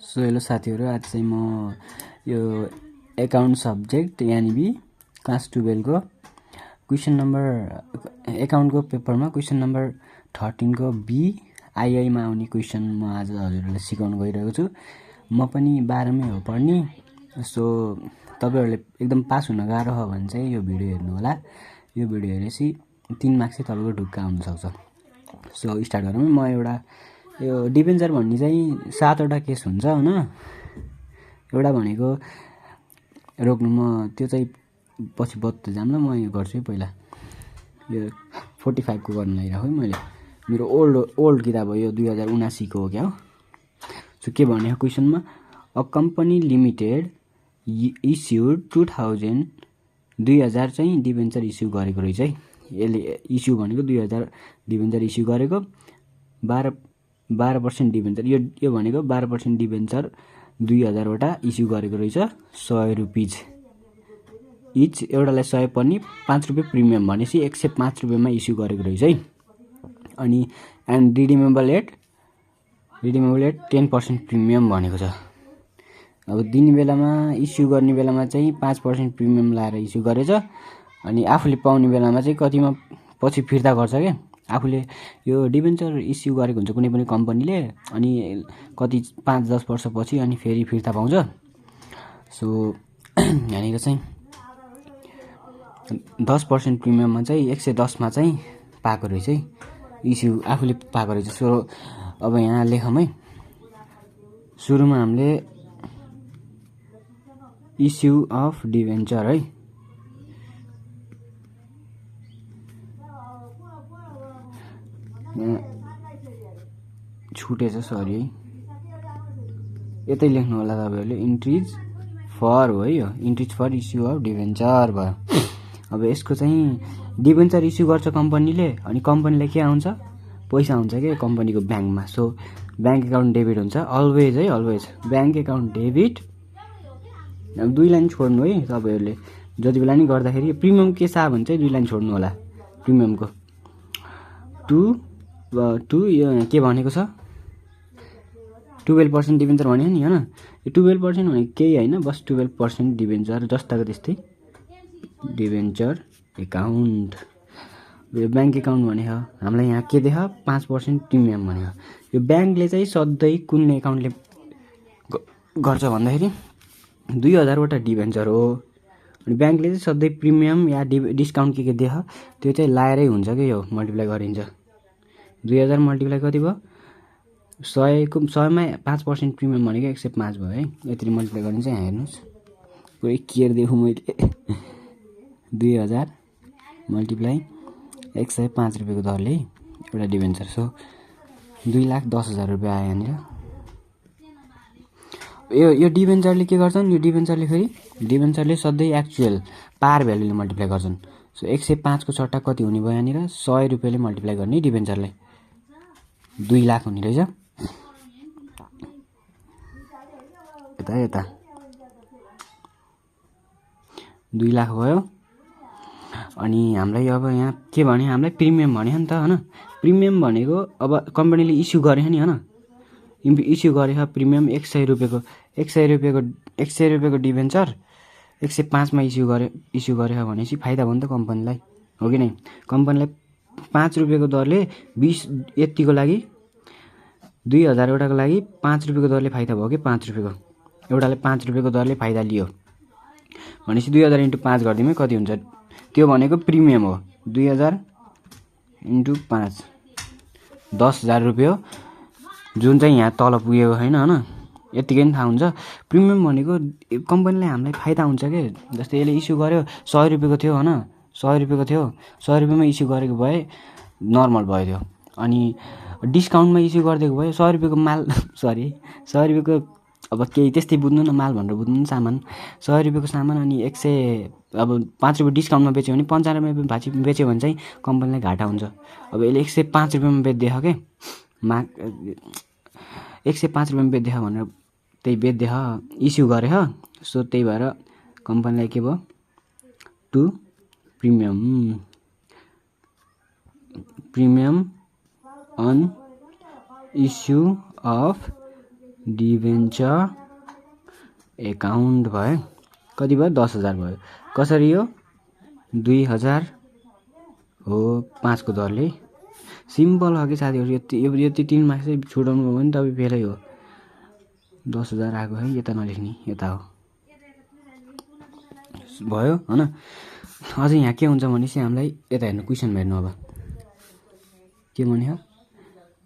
So hello साथीहरु, आज चाहिँ म यो एकाउन्ट सब्जेक्ट यानी बी क्लास 12 को क्वेशन नम्बर एकाउन्टको पेपरमा क्वेशन नम्बर 13 को बी आईआई मा आउने क्वेशन म आज हजुरहरुलाई सिकाउन गइरहेको छु। म पनि 12 मै हो पढ्ने। सो तपाईहरुले एकदम पास हुन गाह्रो हो भने चाहिँ यो भिडियो हेर्नु होला। यो भिडियो हेरेपछि 3 मार्क्स चाहिँ तपाईको ढुक्का हुन सक्छ। सो स्टार्ट गरौँ। म एउटा यो डिबेन्चर भन्ने चाहिँ 7 वटा केस हुन्छ हैन। एउटा भनेको रोक्नु, म त्यो चाहिँ पछि बत्त जाम ल। म यो गर्छु पहिला यो 45 को गर्न लागिराखौ मैले। मेरो ओल्ड किताब हो यो, 2079 को हो क्या हो। सो के भने क्वेशनमा अ कम्पनी लिमिटेड इस्युड 2000 चाहिँ डिबेन्चर इस्यु गरेको रहेछ है। यसले इस्यु भनेको 2000 डिबेन्चर इस्यु गरेको 12% डिबेन्चर, यो भनेको 12% डिबेन्चर 2000 वटा इस्यु गरेको रहेछ। 100 रुपैयाँ इच, एउटालाई 100 पर्ने, 5 रुपैयाँ प्रिमियम भनेपछि 105 रुपैयाँमा इस्यु गरेको रहेछ है। अनि एन्ड रिडिमेबल एट 10% प्रिमियम भनेको छ। अब दिने बेलामा इस्यु गर्ने बेलामा चाहिँ 5% प्रिमियम लाएर इस्यु गरेछ। अनि आफूले पाउने बेलामा चाहिँ कतिमा पछि फिर्ता गर्छ के। आफूले यो डिबेन्चर इस्यु गरेको हुन्छ कुनै पनि कम्पनीले, अनि कति 5-10 वर्षपछि अनि फेरि फिर्ता पाउँछ। सो यहाँनिर चाहिँ 10% प्रिमियममा चाहिँ 110 मा चाहिँ पाएको रहेछ है, इस्यु आफूले पाएको रहेछ। सो अब यहाँ लेखौँ है। सुरुमा हामीले इस्यु अफ डिबेन्चर है, छुटेछ सरी है, यतै लेख्नु होला तपाईहरुले। इन्ट्रिज फर हो है, यो इन्ट्रिज फर इस्यु अफ डिबेन्चर भयो। अब यसको चाहिँ डिबेन्चर इस्यु गर्छ कम्पनीले, अनि कम्पनीलाई के आउँछ, पैसा हुन्छ के कम्पनीको ब्याङ्कमा। सो ब्याङ्क एकाउन्ट डेबिट हुन्छ अलवेज है, अलवेज ब्याङ्क एकाउन्ट डेबिट। अब 2 लाइन छोड्नु है तपाईहरुले जति बेला नि गर्दाखेरि। प्रिमियम के छ भने चाहिँ 2 लाइन छोड्नु होला प्रिमियमको। टु यो के भनेको छ, 12% डिबेन्चर भन्यो नि हैन। यो 12% भनेको केही हैन, बस 12% डिबेन्चर जस्ताको त्यस्तै डिबेन्चर एकाउन्ट। यो ब्याङ्क एकाउन्ट भनेको हामीलाई यहाँ के देख 5% प्रिमियम भनेको। यो ब्याङ्कले चाहिँ सधैँ कुन एकाउन्टले गर्छ भन्दाखेरि 2000 वटा डिबेन्चर हो, अनि ब्याङ्कले चाहिँ सधैँ प्रिमियम या डिस्काउन्ट के देख त्यो चाहिँ लाएरै हुन्छ के, यो मल्टिप्लाई गरिन्छ। 2000 मल्टिप्लाई कति भयो, 100 मा 5% प्रिमियम भनेको 105 भयो है। यति मल्टिप्लाई गरिन्छ। यहाँ हेर्नुस् पुरै केयर देखु मैले। 2000 मल्टिप्लाई 105 रुपैयाँको दरले एउटा डिबेन्चर। सो 2,10,000 रुपैयाँ आयो यहाँनिर। यो डिबेन्चरले के गर्छन्, यो डिबेन्चरले सधैँ एक्चुअल पार भ्यालुले मल्टिप्लाई गर्छन्। सो 105 को सट्टा कति हुने भयो यहाँनिर, 100 रुपैयाँले मल्टिप्लाई गर्ने डिबेन्चरलाई 2 लाख हुने रहेछ। यता 2 लाख भयो। अनि हामीलाई अब यहाँ के भने, हामीलाई प्रिमियम भन्यो नि त हैन। प्रिमियम भनेको अब कम्पनीले इस्यु गरे नि हैन, इस्यु गरेको प्रिमियम 100 रुपैयाँको डिबेन्चर 105 मा इस्यु गरे भनेपछि फाइदा भयो नि त कम्पनीलाई, हो कि नै। कम्पनीलाई 5 रुपैयाँको दरले 20 यतिको लागि 2000 वटाको लागि 5 रुपैयाँको दरले फाइदा भयो कि 5 रुपैयाँको एउटाले 5 रुपैयाँको दरले फाइदा लियो भनेपछि 2000 × 5 गर्दिमै कति हुन्छ, त्यो भनेको प्रिमियम हो। 2000 × 5 10,000 रुपैयाँ जुन चाहिँ यहाँ तल पुगेको हैन हैन, यतिकै नि थाहा हुन्छ। प्रिमियम भनेको कम्पनीलाई हामीलाई फाइदा हुन्छ के। जस्तै यसले इस्यु गर्यो 100 रुपैयाँको थियो हैन, 100 रुपैयाँमा इस्यु गरेको भए नर्मल भयो त्यो। अनि डिस्काउन्टमा इस्यु गरिदिएको भए 100 रुपैयाँको माल 100 रुपैयाँको अब केही त्यस्तै बुझ्नु न, माल भनेर बुझ्नु न, सामान 100 रुपैयाँको सामान अनि 5 रुपैयाँ डिस्काउन्टमा बेच्यो भने 95 रुपैयाँ बेच्यो भने चाहिँ कम्पनीलाई घाटा हुन्छ। अब यसले 105 रुपैयाँमा बेच्दैछ के, 105 रुपैयाँमा बेच्दैछ भनेर त्यही बेच्दैछ, इस्यु गरे हो। सो त्यही भएर कम्पनीलाई के भयो, to premium on issue of debenture account भयो। कति भयो? 10,000 भयो। कसरी यो? 2,000 हो 5 को दरले। सिम्पल हो कि साथीहरू। यति 3 मार्क्स चाहिँ छुटाउनु भयो भने तपाईँ फेलै हो। 10,000 आएको है, यता नलेख्ने, यता हो भयो हैन। अझै यहाँ के हुन्छ भनेपछि हामीलाई यता हेर्नु, क्वेसन हेर्नु। अब के भन्यो?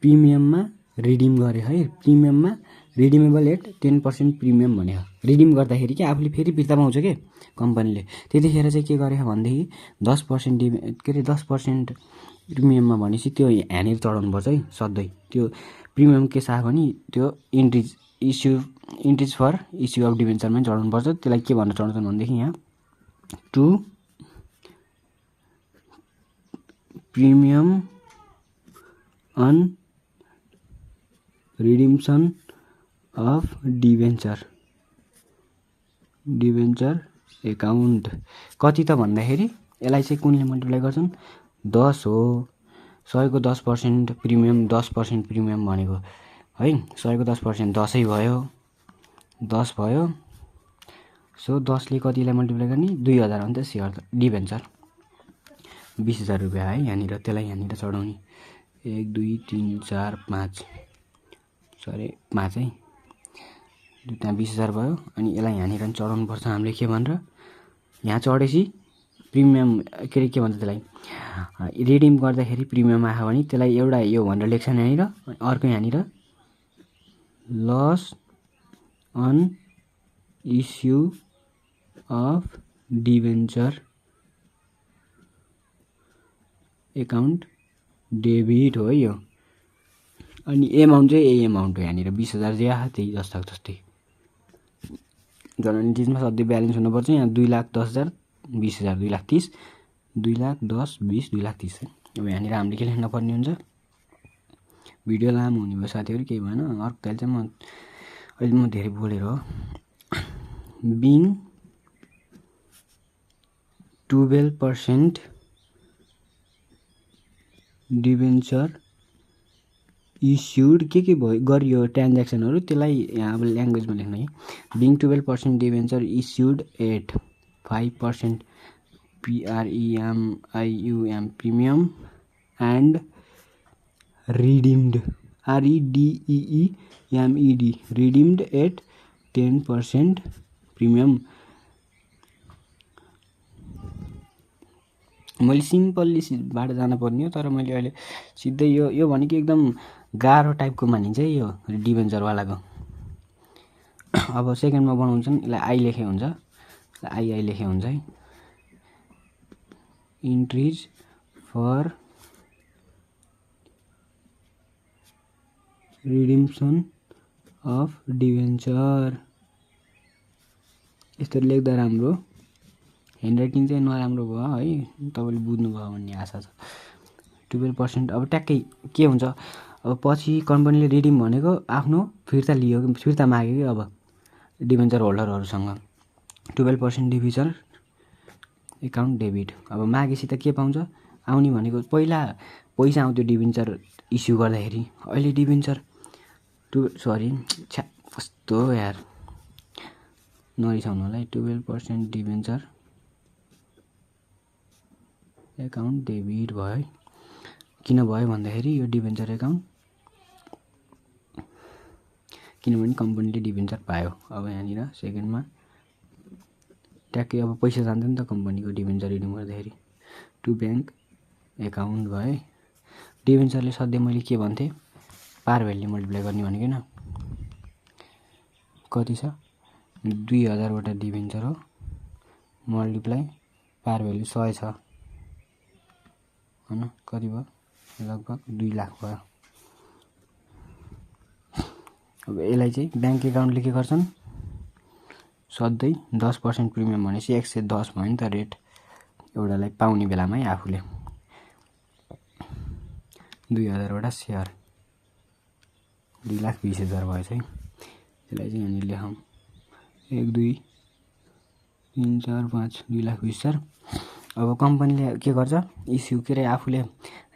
प्रिमियममा रिडिम गरे है, प्रिमियममा रिडिमेबल एट 10% प्रिमियम भन्यो। रिडिम गर्दाखेरि के आफूले फेरि फिर्ता पाउँछ के कम्पनीले। त्यतिखेर चाहिँ के गरे भनेदेखि 10% के अरे 10% प्रिमियममा भनेपछि त्यो यहाँनिर चढाउनुपर्छ है सधैँ। त्यो प्रिमियम के छ भने त्यो इन्ट्रिज फर इस्यु अफ डिभेन्चरमा चढाउनुपर्छ। त्यसलाई के भनेर चढाउँछन् भनेदेखि यहाँ to premium on redemption of debenture account. कति त भन्दाखेरि यसलाई चाहिँ कुनले मल्टिप्लाई गर्छन्? 10 हो। 100 को 10% प्रिमियम 10% प्रिमियम भनेको है। 100 को 10% 10 भयो, 10 भयो। सो 10 ले कतिलाई मल्टिप्लाई गर्ने? 2,000 हो नि त सेयर डिभेन्चर। 20,000 रुपियाँ है यहाँनिर। त्यसलाई यहाँनिर चढाउने 1 2 3 4 5 सरी 5 है। त्यहाँ 20,000 भयो। अनि यसलाई यहाँनिर चढाउनु पर्छ हामीले। के भनेर यहाँ चढेपछि प्रिमियम के भन्छ त्यसलाई, रिडिम गर्दाखेरि प्रिमियम आयो भने त्यसलाई एउटा यो भनेर लेख्छन् यहाँनिर। अर्को यहाँनिर loss on issue of debenture account debit हो यो। अनि एमाउन्ट चाहिँ यही एमाउन्ट हो यहाँनिर। 20,000 जे आयो त्यही जस्ताको जस्तै। जनरल इन्ट्रिजमा सधैँ ब्यालेन्स हुनुपर्छ। यहाँ 2,10,000 20,000 2,30,000 2,10,000 20 2,30,000 है। अब यहाँनिर हामीले के लेख्न पर्ने हुन्छ? भिडियो लामो हुने भयो साथीहरू, केही भएन। अर्को ताल चाहिँ अहिले म धेरै बोलेर हो। बिङ 12% डिभेन्चर इस्युड के भयो गरियो ट्रान्ज्याक्सनहरू, त्यसलाई यहाँ अब ल्याङ्ग्वेजमा लेख्नु है। Being 12% debenture issued at 5% PREMIUM premium and redeemed REDEEMED redeemed at 10% premium. मैले सिम्पल्ली बाट जान पर्ने हो, तर मैले अहिले सिधै यो भनेको एकदम गाह्रो टाइपको मानिन्छ है यो डिभेन्चरवालाको। अब सेकेन्डमा बनाउँछन्, यसलाई आई लेखे हुन्छ, आई लेखे हुन्छ है। इन्ट्रिज फर रिडिम्सन अफ डिभेन्चर। यस्तो लेख्दा राम्रो। ह्यान्डराइटिङ चाहिँ नराम्रो भयो है, तपाईँले बुझ्नुभयो भन्ने आशा छ। 12% अब ट्याक्कै के हुन्छ? अब पछि कम्पनीले रिडिम भनेको आफ्नो फिर्ता लियो, फिर्ता माग्यो कि अब डिभेन्चर होल्डरहरूसँग। 12% debenture account debit. अब मागेपछि त के पाउँछ? आउने भनेको पहिला पैसा आउँथ्यो डिभेन्चर इस्यु गर्दाखेरि। अहिले डिभेन्चर कस्तो यार नरिसाउनु होला है। 12% डिभेन्चर एकाउन्ट डेबिट भयो है। किन भयो भन्दाखेरि यो डिभेन्चर एकाउन्ट, किनभने कम्पनीले डिभेन्चर पायो। अब यहाँनिर सेकेन्डमा ट्याक्कै अब पैसा जान्छ नि त कम्पनीको डिभेन्चर रिडिम गर्दाखेरि। टु ब्याङ्क एकाउन्ट भयो। डिभेन्चरले सधैँ मैले के भन्थेँ? पार भ्यालुले मल्टिप्लाई गर्ने भनेको होइन। कति छ? 2,000 वटा डिभेन्चर हो, मल्टिप्लाई पार भ्यालु 100 छ होइन। कति भयो? लगभग 2 लाख भयो। अब यसलाई चाहिँ ब्याङ्क एकाउन्टले के गर्छन्? सधैँ 10% प्रिमियम भनेपछि 110 भयो नि त रेट एउटालाई पाउने बेलामै आफूले। 2,000 वटा सेयर 2,20,000 भएछ है। यसलाई चाहिँ यहाँनिर लेखौँ 1 2 3 4 5 2,20,000। अब कम्पनीले के गर्छ इस्यु के अरे आफूले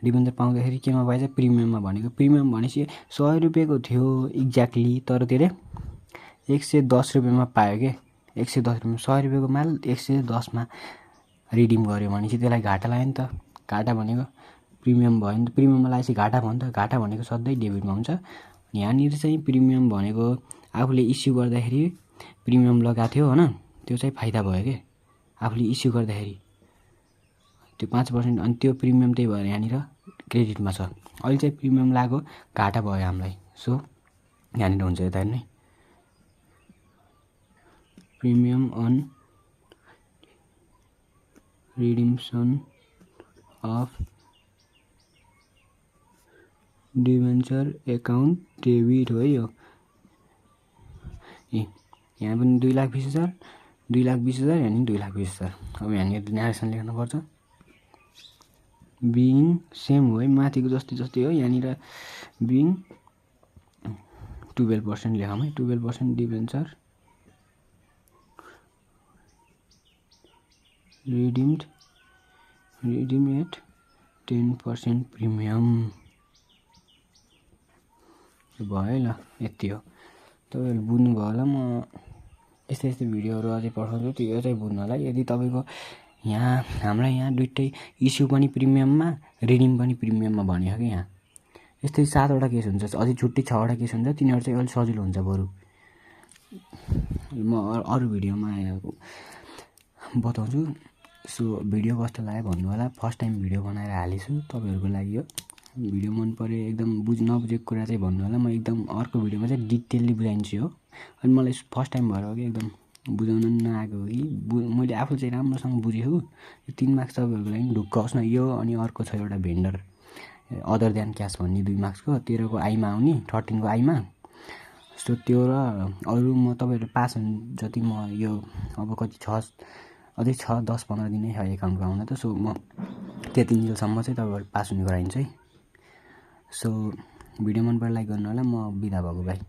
डिभेन्चर पाउँदाखेरि केमा पाएछ प्रिमियममा भनेको प्रिमियम भनेपछि 100 रुपियाँको थियो एक्ज्याक्टली तर त्यसले 110 रुपियाँमा पायो के 110 रुपियाँ 100 रुपियाँको माल 110मा रिडिम गर्यो भनेपछि त्यसलाई घाटा लाग्यो नि त घाटा भनेको प्रिमियम भयो नि त प्रिमियममा लागेपछि घाटा भयो नि त घाटा भनेको सधैँ डेबिटमा हुन्छ यहाँनिर चाहिँ प्रिमियम भनेको आफूले इस्यु गर्दाखेरि प्रिमियम लगाएको थियो होइन त्यो चाहिँ फाइदा भयो के आफूले इस्यु गर्दाखेरि त्यो 5% अनि त्यो प्रिमियम त्यही भएर यहाँनिर क्रेडिटमा छ अहिले चाहिँ प्रिमियम लागेको घाटा भयो हामीलाई सो यहाँनिर हुन्छ यता नै premium on redemption of debenture account debit हो यो यहाँ पनि 2,20,000 2,20,000 यहाँ 2,20,000 अब यहाँनिर न्यारेसन लेख्नुपर्छ बिङ सेम हो है माथिको जस्तै हो यहाँनिर बिङ 12% लेखौँ है 12% डिभेन्चर रिडिम एट 10% प्रिमियम भयो ल यति हो तपाईँहरू बुझ्नुभयो होला म यस्तै भिडियोहरू अझै पठाउँछु त्यो चाहिँ बुझ्नु होला यदि तपाईँको यहाँ हाम्रो यहाँ दुइटै इस्यु पनि प्रिमियममा रिडिम पनि प्रिमियममा भनेको कि यहाँ यस्तै 7वटा केस हुन्छ अझै छुट्टै 6वटा केस हुन्छ तिनीहरू चाहिँ अलिक सजिलो हुन्छ बरु म अरू भिडियोमा बताउँछु सो भिडियो कस्तो लाग्यो भन्नु होला फर्स्ट टाइम भिडियो बनाएर हालेछु तपाईँहरूको लागि हो भिडियो मन पऱ्यो एकदम नबुझेको कुरा चाहिँ भन्नु होला म एकदम अर्को भिडियोमा चाहिँ डिटेलली बुझाइदिन्छु हो अनि मलाई फर्स्ट टाइम भएर हो कि एकदम बुझाउन नआएको हो कि मैले आफू चाहिँ राम्रोसँग बुझेको यो 3 मार्क्स तपाईँहरूको लागि ढुक्क होस् न यो अनि अर्को छ एउटा भेन्डर अदर देन क्यास भन्ने 2 मार्क्सको 13को आईमा आउने 13को आईमा सो त्यो र अरू म तपाईँहरू पास हुने जति म यो अब कति छ अझै 10-15 दिनै छ एकाउन्टको आउन त सो म त्यति दिनसम्म चाहिँ तपाईँहरू पास हुने गराइन्छ है सो भिडियो मन परे लाइक गर्नु होला म बिदा भएको भाइ